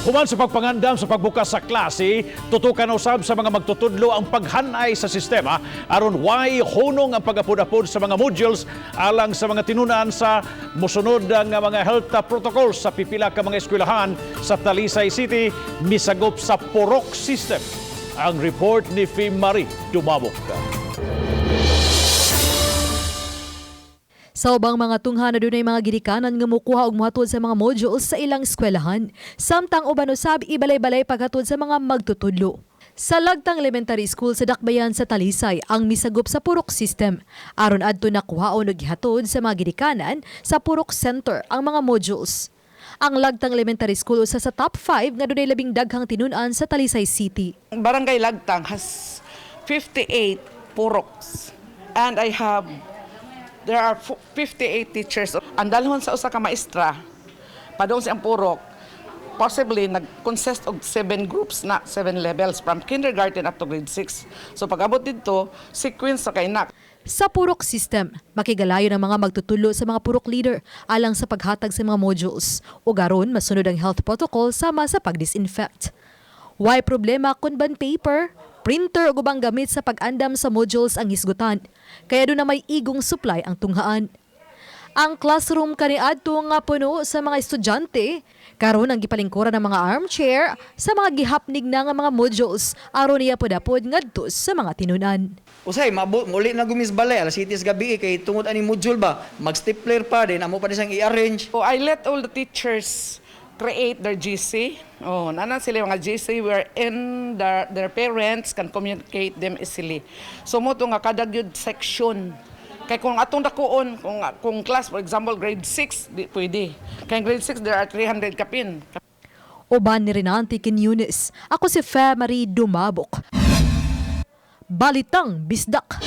Human sa pagpangandam sa pagbukas sa klase, tutukan usab sa mga magtutudlo ang paghanay sa sistema aron way hunong ang pag-apod-apod sa mga modules alang sa mga tinunan sa mosunod ang mga health protocols sa pipila ka mga eskwelahan sa Talisay City misagop sa Purok system. Ang report ni Fim Marie Dumabok. Sa ubang mga tungha na dunay mga ginikanan nga mukuha og mohatod sa mga modules sa ilang eskwelahan. Samtang uban usab ibalay-balay paghatod sa mga magtutudlo. Sa Lagtang Elementary School sa Dakbayan sa Talisay ang misagop sa Purok system. Aron adto nakuhaon og gihatod sa mga ginikanan sa Purok Center ang mga modules. Ang Lagtang Elementary School usa sa top 5 nga dunay labing daghang tinun-an sa Talisay City. Barangay Lagtang has 58 puroks and I have there are 58 teachers. Ang dalhon sa usa ka maestra padung sa purok possibly nag-consist og seven groups na, seven levels from kindergarten up to grade 6. So pag abot didto, sequence sa kay na. Sa Purok system, makigalayon ang mga magtutulo sa mga purok leader alang sa paghatag sa mga modules o garon masunod ang health protocol sama sa pag-disinfect. Way problema kung ban paper, printer o ubang gamit sa pag-andam sa modules ang hisgutan? Kaya duna may igong supply ang tunghaan. Ang classroom kaniadto nga puno sa mga estudyante, karon ang gipalingkuran ng mga armchair sa mga gihapnig na nga mga modules aron niya apod ngadto sa mga tinunan. Usay mabot muli na gumis balay alas 7 sa gabi eh, kay tungod ani module ba, mag-stapler pa din amo pa din siyang i-arrange. So I let all the teachers create their GC. Oh, nana sila mga GC wherein their parents can communicate them easily. So mao to nga kada gyud section. Kay kung atong dakuon, kung class, for example, grade 6, di pwede. Kay grade 6 there are 300 kapin. Uban ni Renante Quiñones. Ako si Fe Marie Dumabok. Balitang Bisdak.